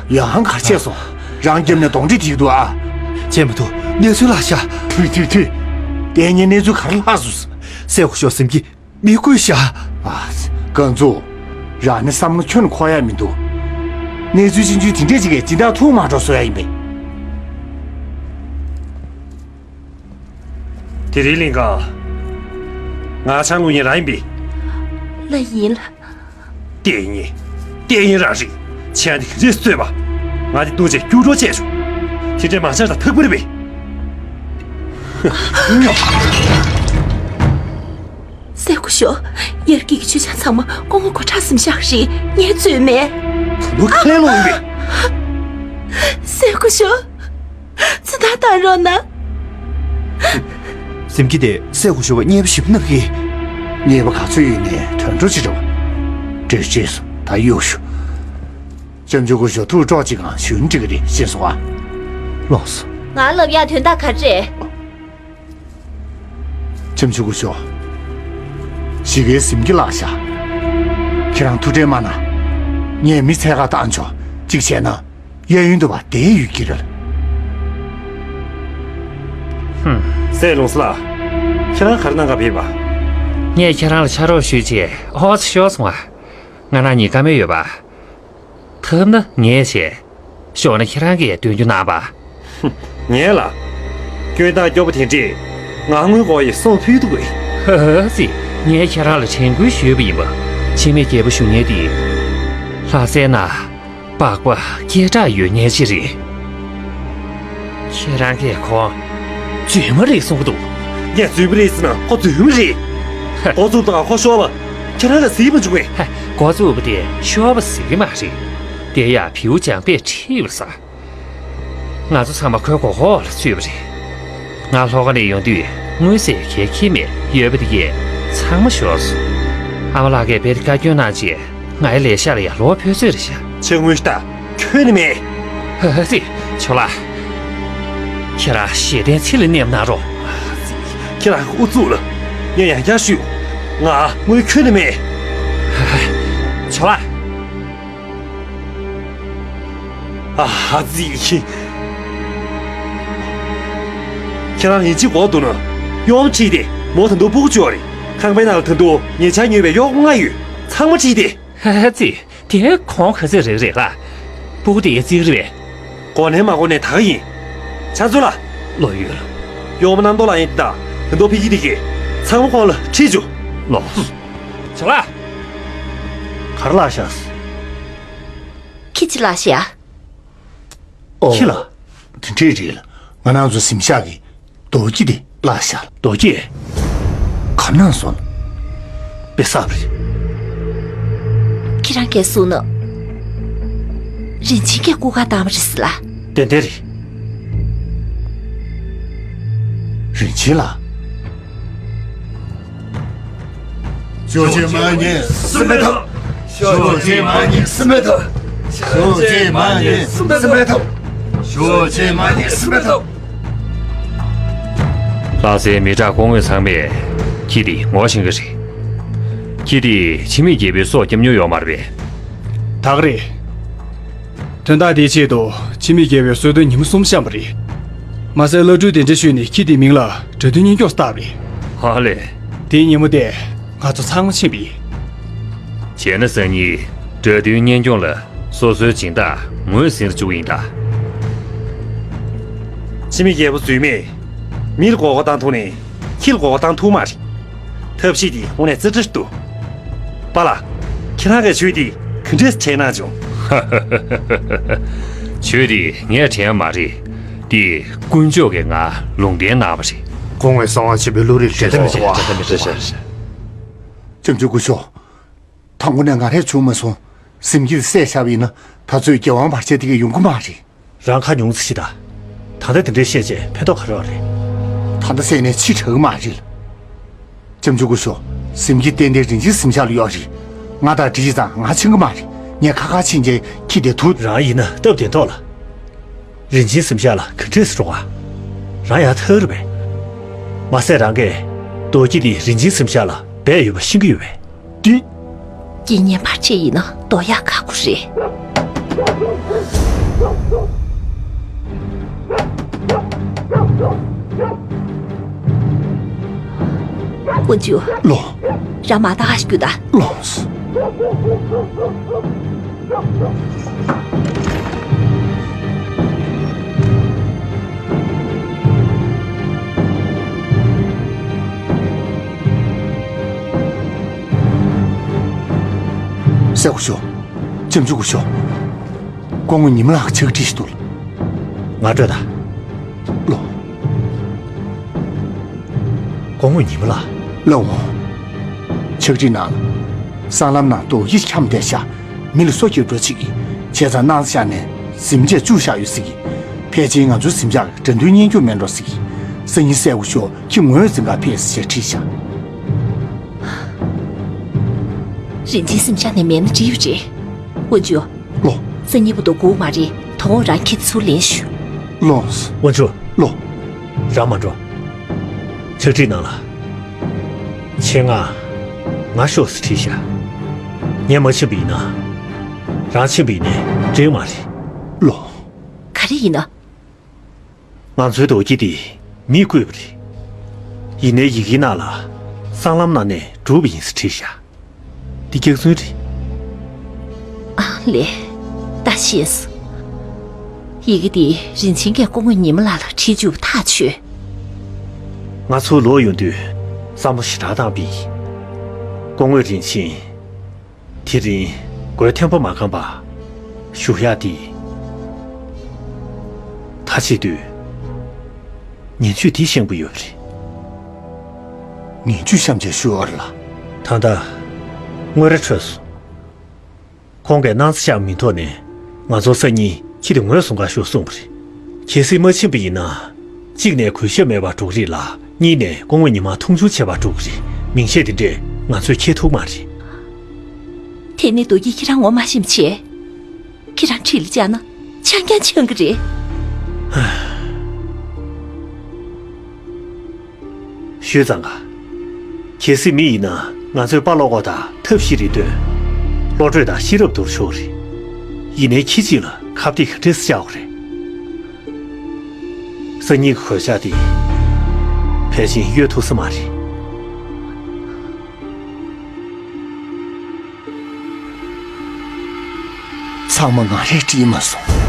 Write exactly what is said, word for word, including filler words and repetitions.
ཡང་ག་བྱས་སོང་། རང་རྒྱབ་ནས་གདོན་འདྲེ་ཐེབས་འདུག་ཨ། བྱས་མ་ཐུབ། གནས་ཚུལ་ལྷག་ཤག་ཐུས་ཐུས་ཐུས། ལྟས་ངན་གནས་ཚུལ་ག་རེ་ལྷག་སོང་། སྲས་སྐུ་ཞབས་ཟིན་གྱིས་མི་བསྐུལ་ཤག་ཨ། ཀན་ཙུའུ། རང་ནི་བསམ་བློ་ཁྱོན་འཁོར་ཡ་མི་འདུག་གནས་ཚུལ་ཕྱིན་ཚུལ་དེ་འདྲས་ཅིག་གིས་སྦྱིན་བདག་ཐུགས་མ་སྤྲོ་བཟོ་ཡ་ཡིན་པས། དེ་རིང་གླིང་ག་ང་ཆང་བླུག་མཁན་རང་ཡིན་པས། ལགས་ཡིན་ལགས། ལྟས་ངན། ལྟས་ངན་རང་རེད། ཁྱེད་རང་དེ་ག་འདྲས་བཟོས་པ། ང་དེ་བཏུང་བྱས་སྐྱུག་བྲོ་བྱས་བྱུང་། དེ་འདྲས་མ་བྱས་ད་ཐག་པ་རེད་པས། སྲས་སྐུ་ཞབས། ཡར་རྒྱས་ཀྱི་མཆོད་ཆང་ཚང་མ་སྐུ་ངོ་སྒོ་ཁྲལ་ཟིན་བཞག་རེད། ངས་བཙོས་མེད། བུ་མོ་ཁ་ལན་སློག་ཡིན་པས། སྲས་སྐུ་ཞབས། ཚེ་ཐར་བཏང་རོགས་གནང་། ཟིན་གྱིས་དེ་སྲས་སྐུ་ཞབས་པ་མཉེས་པོ་ཞིབ་གནང་གི། མཉེས་པོ་ག་ཚོད་ཡོད་ནའི་དོན་འགྲོ་ཅི་རེད་བ། འདྲེ་ཅེས་སུ་ད་གཡུག་ཞུ། ལྕམ་ཆུང་སྐུ་ཞབས་ཐུགས་སྤྲོ་ཅིག་གང་ཞུ་འགྲིག་གི་རེད། ཤེས་སོང་ཨ། ལགས་སོ། ང་ལབ་ཡག་དོན་དག་ག་རེ་རེད། ལྕམ་ཆུང་སྐུ་ཞབས། གཞིས་ཀའི་ཟིན་གྱིས་ལགས་ཤག་ཁྱེད་རང་ཐུགས་ཁྲལ་མ་གནང་། ངས་མི་འཚོལ་ག་བཏང་ཆོག་ཅིག་བྱས་ན། གཡས་གཡོན་དུ་བ་དེའི་ཡུལ་གྱི་རེད། ཧུམ། སྲས་ལུང་སི་ལགས། ཁྱེད་རང་ག་རེ་གནང་ག་ཕེབས་པ། ངས་ཁྱེད་རང་ལ་ཕྱག་རོགས་ཞུས་བྱས་ཨོ་ཙི་ཤོར་སོང་བ། ང་རང་གཉིས་ཀ་མེད་ཡོད་པ། ཐབས་ན་ངས་བྱས། ཤོར་ན་ཁྱེད་རང་གིས་འདོན་རྒྱུ་གནང་བ། ཧུམ། ངས་ལ། སྐྱོན་བཏང་སྐྱོ་པོ་དེ་འདྲས་ང་དངུལ་སྒོར་ཡི་སོང་ཕུལ་ཐུབ་གི། ཧ་ཧ་ཙི། ངས་ཁྱེད་རང་ལ་དྲན་སྐུལ་ཞུས་པ་ཡིན་པ། འཆི་མེད་རྒྱལ་པོ་བཞུགས་མཁན་དེ། ལྷ་སའི་ནང་སྦག་སྦག་སྐད་གྲགས་ཡོད་མཁན་ཅིག་རེད། ཁྱེད་རང་གིས་ཁོང་རྫུན་མ་རེད་གསུང་གི་འདུག་ངས་རྫུན་མ་རེད་ཟེར་ན་ཁོ་རྫུན་མ་རེད། ཧ། འགོ་བཙུགས་དང་ཁོ་ཤོར་བ་ཁྱེད་རང་ལ་གཟིགས་པ་བྱུང་བས། ཧ། འགོ་བཙུགས་པ་དེ་ཤོར་བ་གཟིགས་ཀྱི་མ་རེད། དེ་ཡང་བེའུ་ལྗང་པས་ཁྲིད་པ་ས། ང་ཚོ་ཚང་མ་ཁོའི་མགོ་འོག་ལ་ཚུད་པ་རེད། ང་ལྷོ་ཁ་ནས་ཡོང་དུས་དངུལ་ཟེར་གལ་ཁེལ་མེད། ཡོད་པ་དེ་གས་ཚང་མ་ཤོར་སོང་། ཨ་མ་ལགས་ཀྱིས་རྦད་དེ་བཀའ་བཀྱོན་གནང་རྗེས་ང་ཡི་ལས་ཤག་ལ་ཡར་ལོག་ཕེབས་ཚོད་རེད་ཤག་ཕྱི་དངུལ་ལྟ་ཁྱོན་ནས་མེད། ཧ་ཧ་ཙི། ཇོ་ལགས། ཁྱེད་རང་ཞེ་བདེན་ཚིག་ལ་མནན་གནང་རོགས། ཁྱེད་རང་ཨུ་ཚུགས་ལ། ངས་ཡང་བསྐྱར་ཞུས། ང་དངུལ་ཁྱོན་ནས་མེད། ཧ་ཧ། ཇོ་ལགས། ཨ་ཧ་ཙི། ཁྱེད་རང་ཡིན་གཅིག་གོ་འདུག་ན། གཡོག་མོ་ཁྲིད་དེ་མོ་ད་དུང་སྤུ་གུ་བཅོ་རེད། ཁང་པའི་ནང་ལ་ད་དུང་ཉེ་ཆར་ཉོས་པའི་གཡོག་པོ་ལྔ་ཡོད། ཚང་མ་ཁྲིད་དེ། ཧ་ཧ་ཙི། དེ་ཁོང་ག་ཚོད་རེད་རེད་ལ། སྤུ་གུ་དེ་ཡ་རྩིས་རེད་པས། གོ་ནས་མ་གོ་ནས་ད་ག་ཡིན། ཆང་བཙོང་ལ། ལོ་ཡོད་ལ། གཡོག་མོ་རྣམ་རྟོག་ལངས་ཡིན་ད། ད་དུང་ཕི་ཁི་དེ་གས་ཚང་མ་ཁོང་ལ་ཁྲིད་བཅུག་ལོ། ཇོ་ལགས། ག་རེ་ལགས་ཤག་ཁྱི་ཅི་ལགས་ཤག་ཨོ། ཁྱི་ལ། དེ་འདྲས་རེད་ལ། ང་རང་ཚོ་གཟིམ་ཤག་གི་རྡོ་སྐྱི་དེ་བརླག་ཤག་རྡོ་སྐྱི། ག་ནང་སོང་། དཔེ་བསགས་པ་རེད། ཁྱེད་རང་གིས་གསུངས་ནོ། རིན་ཆེན་གྱིས་སྐུ་ཁ་བཏང་བ་རེད་ཟེར་ལ། ཏན་ཏན་རེད། རིན་ཆེན་ལགས། ཞོགས་ཇ་མ་ཉལ་སེམས་པའི་ཐབས། ཞོགས་ཇ་མ་ཉལ་སེམས་པའི་ཐབས། ཞོགས་ཇ་མ་ཉལ་སེམས་པའི་ཐབས། ཞོགས་ཇ་མ་ཉལ་སེམས་པའི་ཐབས། ལྷ་སའི་མི་དྲག་སྐུ་ངོ་ཚང་མས་ཁྱི་དེ་ངོ་ཤེས་ཀྱི་རེད། ཁྱི་དེས་འཆི་མེད་རྒྱལ་པོའི་སྲོག་བསྐྱབས་མྱོང་ཡོད་མ་རེད་པས། ད་ག་རེད། དོན་དག་དེའི་ཆེད་དུ་འཆི་མེད་རྒྱལ་པོའི་གསོལ་སྟོན་ཉིན་མོ་གསུམ་བཤམས་པ་རེད། མ་ཟད་བླ་སྤྲུལ་དེ་འདྲ་ཞུས་ནས་ཁྱི་དེའི་མིང་ལ་དགྲ་འདུལ་གཉེན་སྐྱོང་བཏགས་པ་རེད། ཧ་ལས། དེའི་ཉིན་མོ་དེ་ང་ཚོ་ཚང་མ་ཕྱིན་པ་ཡིན། བྱས་ན་སང་ཉིན་དགྲ་འདུལ་གཉེན་སྐྱོང་ལ་སོ་སོའི་སྦྱིན་བདག་ངོས་ཟིན་རུ་བཅུག་ཡིན་ད། འཆི་མེད་རྒྱལ་པོ་རྫུན་མས་མི་ལ་མགོ་སྐོར་བཏང་ཐུབ་ནས་ཁྱི་ལ་མགོ་སྐོར་བཏང་ཐུབ་མ་རེད། ཐབས་ཤེས་དེ་དངོས་གནས་རྩེ་གྲ་འདུག་པཱ་ལགས། ཁྱེད་རང་གིས་ཆོས་འདི་ག་འདྲས་དྲན་གནང་བྱུང་། ཆོས་འདི་ངས་དྲན་མ་རེད། འདི་དཀོན་མཆོག་གིས་ང་ལུང་བསྟན་གནང་བ་རེད། སྐུ་ངོས་གསང་བ་ཆེན་པོའི་བློ་རིག་དྲན་ཐབས་མེད་ཟེར་བ། ལྕམ་ཆུང་སྐུ་ཞབས། དང་པོ་ནས་ང་རེ་བྱུང་མ་སོང་། སེམས་ཀྱི་བསད་བཞག་པ་ཡིན་ན་ད་ཚོད་རྒྱལ་དབང་བར་ཆད་དེ་ག་ཡོང་གི་མ་རེད། རང་ཁ་ཉུང་ཙི་ཤི་ད། ད་ལྟ་དེ་འདྲའི་བཤད་རྗེས་ཕན་ཐོགས་ག་རེ་ཡོད་རེད། ད་ལྟ་བསད་ནས་ཕྱི་དྲག་གི་མ་རེད། ལྕམ་ཆུང་སྐུ་ཞབས། སེམས་ཀྱི་ཏན་ཏན་རིན་ཆེན་གཟིམ་ཤག་ལ་ཡོད་རེད། ང་དང་འགྲིག་ཙང་ང་ཕྱིན་གི་མ་རེད། ངས་ཁ་ཁ་ཕྱིན་རྗེས་ཁྱི་དེ་དུ། རང་ཡིན་ན་སྟབས་བདེ་ཐོག་ལ། རིན་ཆེན་གཟིམ་ཤག་ལ་ག་འདྲས་སེ་འགྲོ་ག་རང་ཡང་ཐག་རེད་པས། མ་ཟད་རང་གིས་རྡོ་སྐྱི་འདི་རིན་ཆེན་གཟིམ་ཤག་ལ་སྦས་ཡོད་པ་ཤེས་ཀྱི་ཡོད་པས། འདི། སྐྱེས་ངན་བར་ཆད་ཡིན་ན་ཟློག་ཡག་ཁག་པོ་རེད། ཝུན་ཅུ། ལོ། རང་མ་ད་ཨ་ཞིག་རྒྱུ་ད། ལོ། སེ་གོ་ཤོ། ཅམ་ཆུ་གོ་ཤོ། སྐུ་ངོ་ཉི་མ་ལགས་ཕྱག་བྲིས་ཤིག་འདུག་ང་སྤྲོད་ད། ལོ། སྐུ་ངོ་ཉི་མ་ལགས། ལགས་འོང་། ཕྱག་བྲིས་ནང་། སྲང་ལམ་ནང་རྡོ་ཡི་འཁྱམས་བསྡད་ཤག་མི་ལ་སོ་སྐྱེལ་འགྲོ་ཅིག་གིས་བྱས་ཙང་སྣང་ས་ཤར་ནས་གཟིམ་ཆས་བཅུག་བཞག་ཡོད་ཟེར་གི། ཕལ་ཆེར་ང་ཚོའི་གཟིམ་ཆས་ལ་དགྲ་འདུལ་རྙེད་རྒྱུ་མེད་འགྲོ་ཟེར་གི། སང་ཉིན་སེ་གོ་ཤོ་ཁྱི་ངོས་འཛིན་གར་ཕེབས་ཟེར་བྲིས་ཤག་རིན་ཆེན་གཟིམ་ཆས་ནས་མེད་ན་འགྲིག་ཡོད་རེད། ཝུན་ཅུ། ལོ། སང་ཉིན་བར་དུ་སྒུག་མ་རེད། དོ་དགོང་རང་ཁྱེད་ཚུར་ལེན་ཞུ། ལོ། ཝུན་ཅུ། ལོ། རང་མ་འགྲོ། ཕྱག་བྲིས་ནང་ལ། ཆེད་མངགས། ང་ཤོག་ཟེར་བྲིས་ཤག་ངས་མ་ཕྱིན་པ་ཡིན་ན། རང་ཕྱིན་པ་ཡིན་ནའི་འགྲིག་མ་རེད། ལོ། ག་རེ་ཡིན་ན། ང་ཚོའི་རྡོ་སྐྱེས་དེ་མིས་བརྐོས་པ་རེད། ཡིན་ནའི་ཡི་གེའི་ནང་ལ་སྲང་ལམ་ནང་ནས་བསྒྲུགས་པ་ཡིན་ཟེར་བྲིས་ཤག་འདི་སྐྱག་རྫུན་རེད། ཨ་ལས། ད་ཤེས་སོང་། ཡི་གེ་འདི་རིན་ཆེན་གྱིས་སྐུ་ངོ་ཉི་མ་ལགས་ལ་བྲིས་བཅུག་པ་ཐག་ཆོད། ང་ཚོ་ལོག་ཡོང་དུས་བསམ་བློ་ཞེ་དྲག་བཏང་པ་ཡིན། སྐུ་ངོ་རིན་ཆེན། དེ་རིང་མགོ་ཐོན་པ་མ་འགམ་པ་བཞུགས་ཡག་དེ། ད་བྱེད་དུས་ངན་ཇུས་དེ་བཤད་པ་ཡོད་རེད། ངན་ཇུས་གཤམ་གྱི་ཞུ་ཨར་ལ། ད་ལྟ་དངོས་ར་འཕྲོད་སོང་། ཁོང་གིས་སྣང་ས་ཤར་མི་ཐོག་ནས་ང་ཚོ་སང་ཉིན་ཁྱི་དེ་ངོས་བཟུང་ག་ཤོག་གསུངས་པ་རེད། གལ་སྲིད་མ་ཕྱིན་པ་ཡིན་ན། གཅིག་ནས་གུས་ཞབས་མེད་པར་འགྲོ་གི་རེད་ལ། གཉིས་ནས་སྐུ་ངོ་ཉི་མ་མཐོང་ཆུང་བྱས་པར་འགྲོ་གི་རེད། མིང་ཆད་དེ་འདྲས་ང་ཚོས་འཁྱེར་ཐུབ་མ་རེད། དེ་ནས་རྡོ་སྐྱེས་ཁྱེད་རང་ངོ་མ་ཤེས་པ་བྱས། ཁྱེད་རང་ཁྲིད་ལ་བཅར་ན་ཆང་རྐྱང་ཆང་གི་རེད། ཞུས་ཙང་ག་གལ་སྲིད་མི་ཡིན་ན་ང་ཚོས་དཔའ་བློ་ཁོག་དང་ཐབས་ཤེས་རེ་བཏོན། བློ་གྲོས་དང་ཤེས་རབ་བསྡུར་ཆོག་རེད། ཡིན་ནའི་ཁྱི་གཅིག་ལ་ཁ་གཏད་ག་འདྲས་སེ་བཅག་དགོས་རེད། སང་ཉིན་གྱི་གོད་ཆག་དེ་ཕལ་ཆེར་གཡོལ་ཐུབ་ས་མ་རེད། ཚང་མ་ང་རས་བྲིས་མ་སོང་